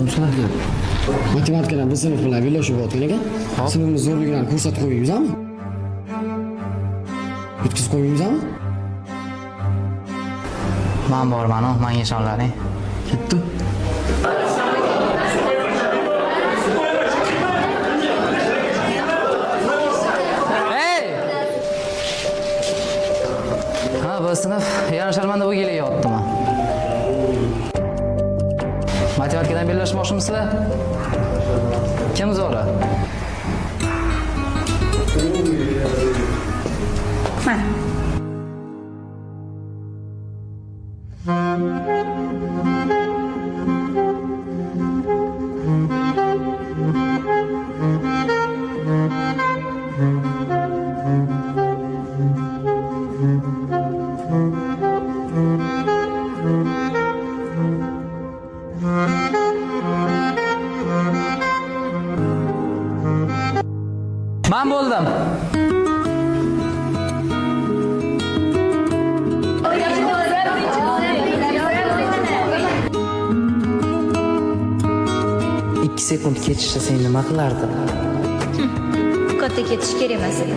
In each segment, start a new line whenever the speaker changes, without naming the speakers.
Yaxshimisizlar?
Matematikadan bir sinf bilan bellashib yotgan ekan. Sinfimiz zo'rligini ko'rsatib qo'ymaymizmi? Yetkazib qo'ymaymizmi?
Man bormanu, manga ishonlaring.
Ketdi.
Hey! Ha, bu sinf yarim sharmanda bo'lib kelyaptimi? Matematikadan bellashmoqchimisizlar? Kim zo'ri?
Mana.
Man bo'ldim.
Ikki sekund kechishsa sen nima qilarding?
Katta ketish kerak emas edi.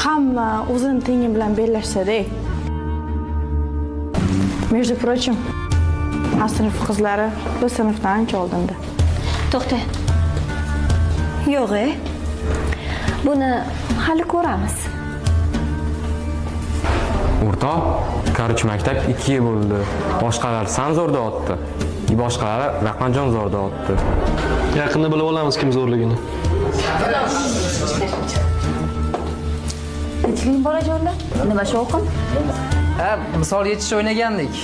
Hamma o'zini tengi bilan bellashsa-da. Между прочим, A sinf qizlari B sinfdan ancha oldinda.
To'xta. Yo'q, e. Buni hali ko'ramiz.
O'rtoq, короче, maktab ikkiga bo'ldi. Boshqalar san zo'r deyapti. Boshqalari Rahmatjon zo'r deyapti.
Yaqinda bilib olamiz kim zo'rligini.
Tinchlikmi, bolajonlar? Nima shovqin?
Ha, misol yechish o'ynagandik.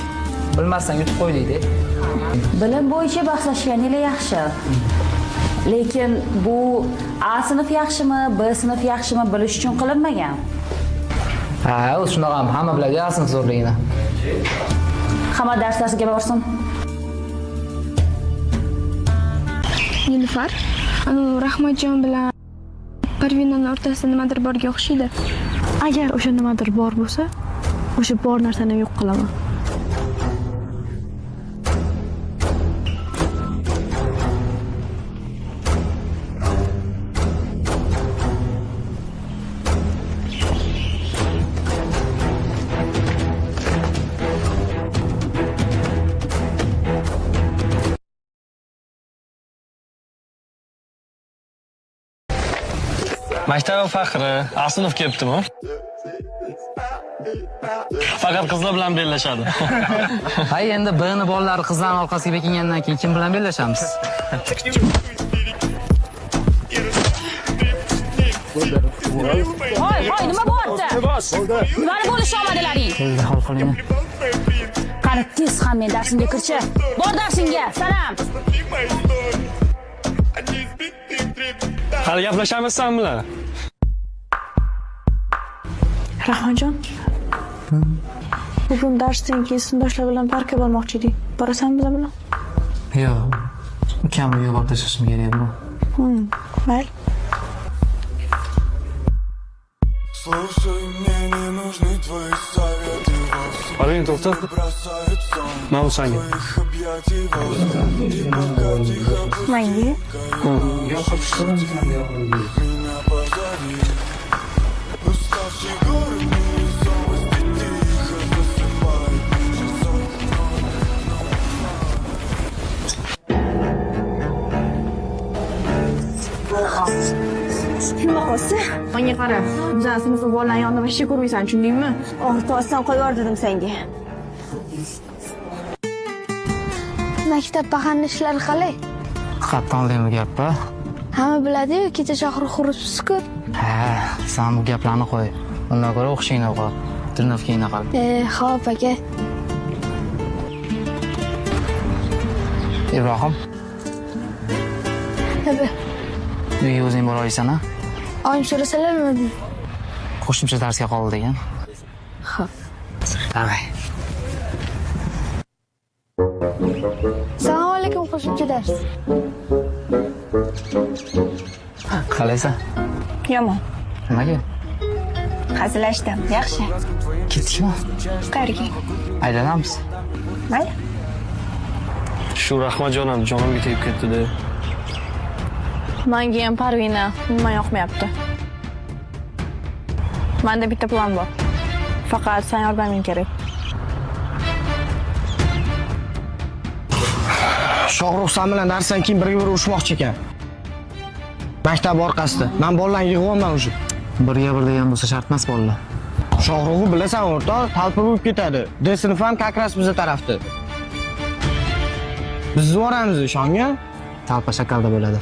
Bilmasdan yutib qo'ydik-da.
Bilim bo'yicha bahslashganinglar yaxshi. Lekin bu A sinf yaxshimi, B sinf yaxshimi bilish uchun qilinmagan.
Ha, u shunaqa ham hamma biladi A sinf zo'rligini.
Hamma dars darsiga borsin.
Nilufar, anavi Rahmatjon bilan Parvinani o'rtasida nimadir borga o'xshaydi.
Agar o'sha nimadir bor bo'lsa, o'sha bor narsani yo'q qilaman.
Maktab faxri A sinf kelibdimi? Faqat qizlar bilan bellashadi.
Ha, endi B ni bolalari qizlarning orqasiga bekingandan keyin kim bilan bellashamiz?
Hoy, hoy, nima bo'lyapti? Nimani bo'lisha olmadilaring?
Bo'ldi, hol qoling.
Qani tez ham men darsimga kirchi. Bor darsingga. Salom.
Hali gaplashamiz san bilan.
Rahmatjon, bugun darsdan keyin sinfdoshlar bilan parkka bormoqchi edik. Borasanmi bizlar bilan?
Yo'q. Ukamni uyga borib tashlashim kerak bu.
Mayli.
Слушай, мне не нужны твои советы вовсе.
Parvin, to'xta.
Бросают сон
Mana bu sanga.
твоих объятий вовсе. И пока тихо
Menga?
меня позови. Уставший город невесомости тихо засыпает. Часов
Nima qilsa?
Menga qara, bizani sinfda bolalarni yonida вообще ko'rmaysan, tushundingmi?
O'rtoqsan qo'yar dedim senga.
Maktab paxanni ishlari qalay?
Qattan olding bu gapni.
Hamma biladi-yu, kecha Shohrux uribsiz-ku.
Ha, sen bu gaplarni qo'y. Undan ko'ra o'qishingni o'qi. Trenirovkangni qil.
E, xo'p aka.
Ibrohim,
Tabi.
uyga o'zing bora olasan, a?
Oyim so'rasalar nima deydi?
Qo'shimcha darsga qoldi degan.
Xo'p.
Давай.
Assalomu alaykum, qo'shimcha dars.
Qalaysan?
Yomon.
Nimaga?
Hazillashdim. Yaxshi.
Ketdikmi?
Qayerga?
Aylanamiz.
Mayli.
Shu Rahmatjon ham jonimga tegib ketdi-da.
Manga ham Parvina umuman yoqmayapti. Menda bitta plan bor. Faqat san yordaming kerak.
Shohruh san bilan darsdan keyin birga bir urushmoqchi ekan. Maktab orqasida. Men bolalarni yig'yapman уже.
Birga bir degan bo'lsa shart emas bolalar.
Shohruhni bilasan o'rtoq, talpa bo'lib ketadi. D sinf ham как раз biza tarafda. Biz yuboramiz ishongan.
Talpa shakalda bo'ladi.